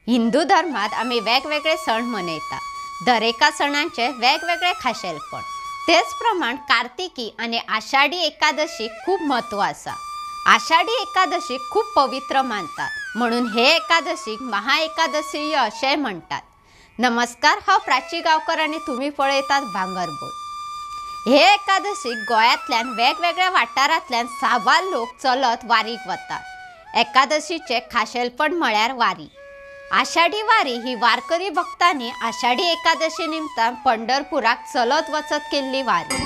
हिंदू धर्मात आमी वेगवेगळे सण मनयतात। दरेका सणांचे वेगवेगळे खाशेलपण। तेच प्रमाण कार्तिकी आनी आषाढी एकादशीक खूब म्हत्व आसा। आषाढी एकादशीक खूब पवित्र मानतात म्हणून हे एकादशीक महा एकादशी अशें म्हणटात। नमस्कार, हांव प्राची गांवकर आनी तुमी पळयतात भांगरभूंय। हे एकादशीक गोंयांतल्यान वेगवेगळ्या वाठारांतल्यान साबार लोक चलत वारीक वतात। एकादशीचें खाशेलपण म्हळ्यार वारी। आषाढी वारी ही वारकरी भक्तांनी आषाढी एकादशी निमतान पंढरपुराक चलत वचत केल्ली वारी।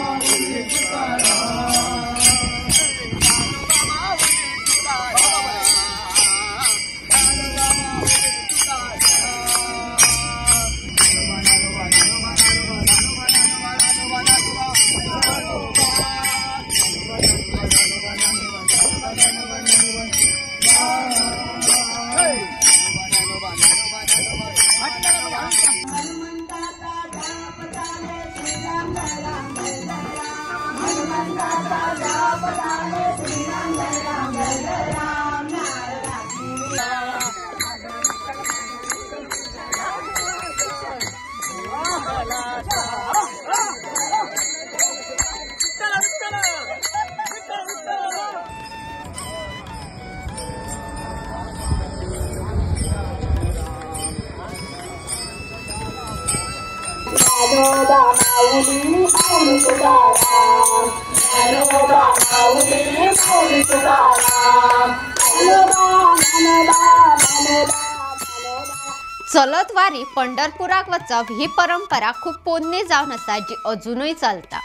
चलत वारी पंढरपुराक वचप ही परंपरा खूब पोन्नी जावन आसा, जी अजुनूय चलता।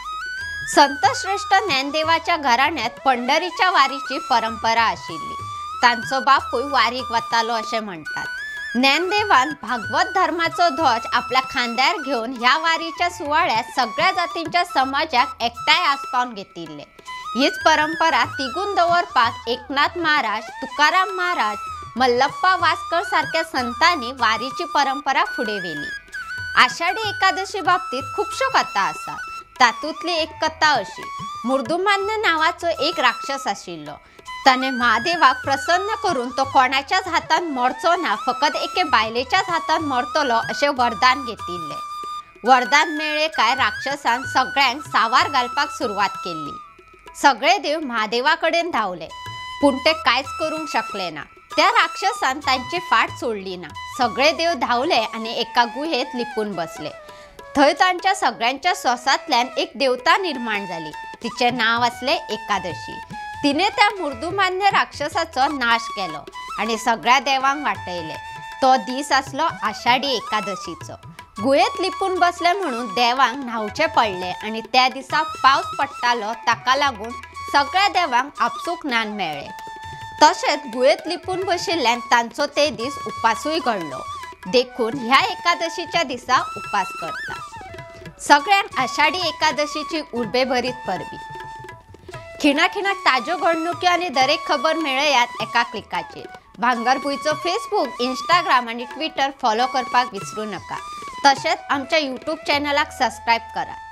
संतश्रेष्ठ ज्ञानदेवाच्या घराण्यांत पंढरीच्या वारीची परंपरा आशिल्ली। तांचो बापूय वारीक वतालो अशें म्हणटात। ज्ञानदेवान भागवत धर्माचो ध्वज आपल्या खांद्यार घेवन ह्या वारीच्या सुवाळ्यात सगळ्या जातींच्या समाजाक एकठांय आसपावन घेतिल्ले। हीच परंपरा तिगून दवरपाक एकनाथ महाराज, तुकाराम महाराज, मल्लप्पा वास्कर सारख्या संतांनी वारीची परंपरा फुडें व्हेली। आषाढी एकादशी बाबतीत खुबश्यो कथा आसात। तातूंतली एक कथा अशी, मुर्दुमान्य नांवाचो एक राक्षस आशिल्लो। ताणें महादेवाक प्रसन्न करून तो कोणाच्याच हातान मरचो ना, फकत एके बायलेच्याच हातान मरतलो अशें वरदान घेतिल्लें। वरदान मेळ्ळें काय राक्षसान सगळ्यांक सावार घालपाक सुरवात केल्ली। सगळे देव महादेवा कडेन धांवले, पूण ते कांयच करूंक शकले ना। त्या राक्षसान तांची फाट सोडली ना। सगळे देव धांवले आनी एका गुहेत लिपून बसले। थंय तांच्या सगळ्यांच्या सोसांतल्यान एक देवता निर्माण जाली। तिचें नांव आसलें एकादशी। तिने त्या मुर्दुमान्य राक्षसाचो नाश केलो आनी सगळ्या देवांक वाटयले। तो दीस आसलो आषाढी एकादशीचो। गुहेत लिपून बसले म्हणून देवांक न्हावचें पडलें आनी त्या दिसा पावस पडटालो, ताका लागून सगळ्या देवांक आपसूक ज्ञान मेळ्ळें। तशेंच गुहेत लिपून बशिल्ल्यान तांचो ते दीस उपासूय घडलो, देखून ह्या एकादशीच्या दिसा उपास करतात। सगळ्यांक आषाढी एकादशीची उर्बेभरीत परबी। खिणाखिणाक ताज्यो घडणुकी आनी दरेक खबर मेळयात एका क्लिकाचेर। भांगरभूंयचो फेसबूक, इंस्टाग्राम आनी ट्विटर फॉलो करपाक विसरू नका। तशेंच आमच्या यूट्यूब चॅनलाक सबस्क्रायब करात।